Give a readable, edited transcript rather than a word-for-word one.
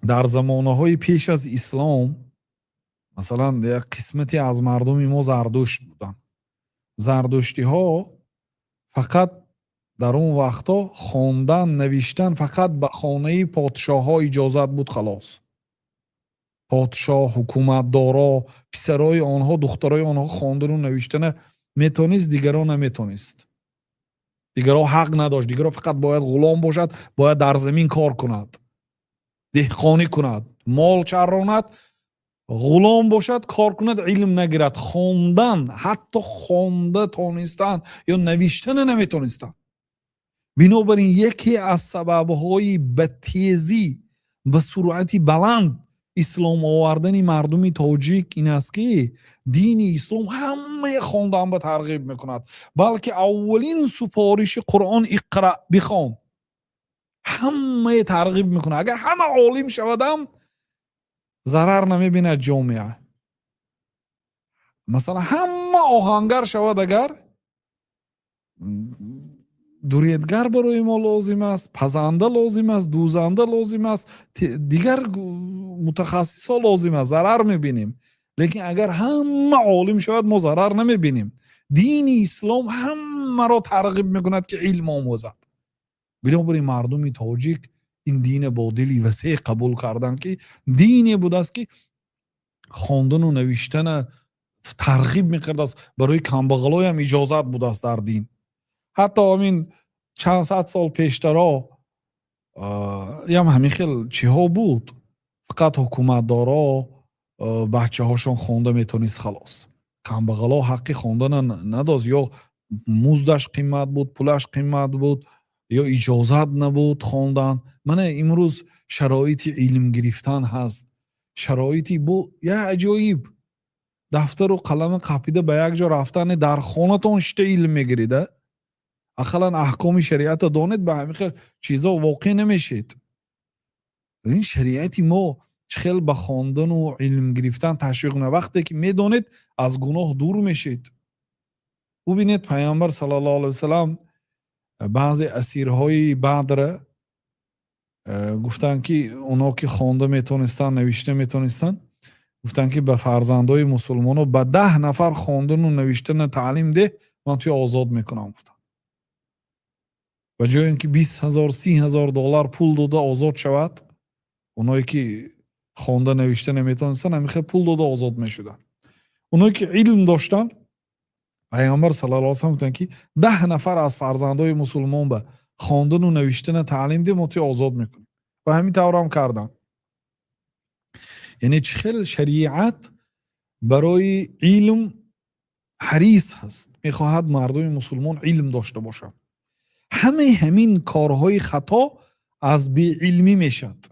Дар замонаҳои пеш аз ислом, масалан, як қисмате аз мардуми мо зардушт буданд. Зардуштиҳо фақат дар он вақтҳо хондан, навиштан фақат ба хонаи подшоҳҳо иҷозат буд, халос. Подшоҳ, ҳукуматдоро, писарои онҳо, духтарои онҳо хондану навиштана метонист, дигарон наметонист. Дигарон ҳақ надошт. Дигарон фақат бояд ғулом бошад, бояд дар замин кор кунад, деҳқонӣ кунад, мол чаронад, ғулом бошад, кор кунад, илм нагирад. Хондан, ҳатто хонда тонистан ё навиштана наметонистанд. Бинобар ин яке аз сабабҳои ба тезӣ, ба суръати баланд ислом овардани мардуми тоҷик ин аст, ки дини ислом ҳамаи хондан ба тарғиб мекунад, балки аввалин супориши Қуръон: «Иқра», бихон. Ҳамае тарғиб мекунад. Агар ҳама олим шавадам, зарар намебинад ҷомеа. Масалан, ҳама оҳангар шавад, агар дуредгар барои мо лозим аст, пазанда лозим аст, дӯзанда лозим аст, дигар мутахассисҳо лозим аст, зарар мебинем. Лекин агар ҳама олим шавад, мо зарар намебинем. Дини ислом ҳамаро тарғиб мекунад, ки илм омӯзад. Бинобар ин мардуми тоҷик ин дина бо дили васеъ қабул карданд, ки дине будааст, ки хондану навиштана тарғиб мекардааст. Барои камбағалоям иҷозат будааст дар дин. Ҳатто ҳамин чанд сад сол пештаро ям ҳамин хел чиҳо буд: фақат ҳукуматдоро бачаҳошон хонда метонист, халос. Камбағало ҳаққи хондана надошт, ё муздаш қимат буд, пулаш қимат буд, ё иҷозат набуд хондан. Мана имрӯз шароити илм гирифтан ҳаст, шароити бу як аҷоиб. Дафтару қалама қапида ба як ҷо рафтане, дар хонатон шита илм мегирид. Ақаллан аҳкоми шариата донед, ба ҳамин хел чизо воқеъ намешед. Ин шариати мо чӣ хел ба хондану илм гирифтан ташвиқ мекунад. Вақте ки медонед, аз гуноҳ дур мешед. Бубинед, Пайғамбар саллаллоҳу алайҳи васалам баъзе асирҳои Бадра гуфтанд, ки оно ки хонда метонистанд, навишта метонистанд, гуфтанд, ки ба фарзандои мусулмоно, ба 10 нафар хондану навиштана таълим деҳ, ман туя озод мекунам, гуфтанд. Ба ҷои ин ки 20 000, 30 000 доллар пул дода озод шавад, оное ки хонда навишта наметонистанд, ҳамин хел пул дода озод мешуданд. Оное ки илм доштанд, Пайғамбар саллаллоҳу алайҳи васаллам гуфтанд, ки 10 нафар аз фарзандои мусулмон ба хондану навиштана таълим деҳ, мо туя озод мекунем. Ва ҳамин таврам карданд. Яъне чӣ хел шариат барои илм ҳарис ҳаст, мехоҳад мардуми мусулмон илм дошта бошанд. Ҳамаи ҳамин корҳои хато аз беилмӣ мешавад.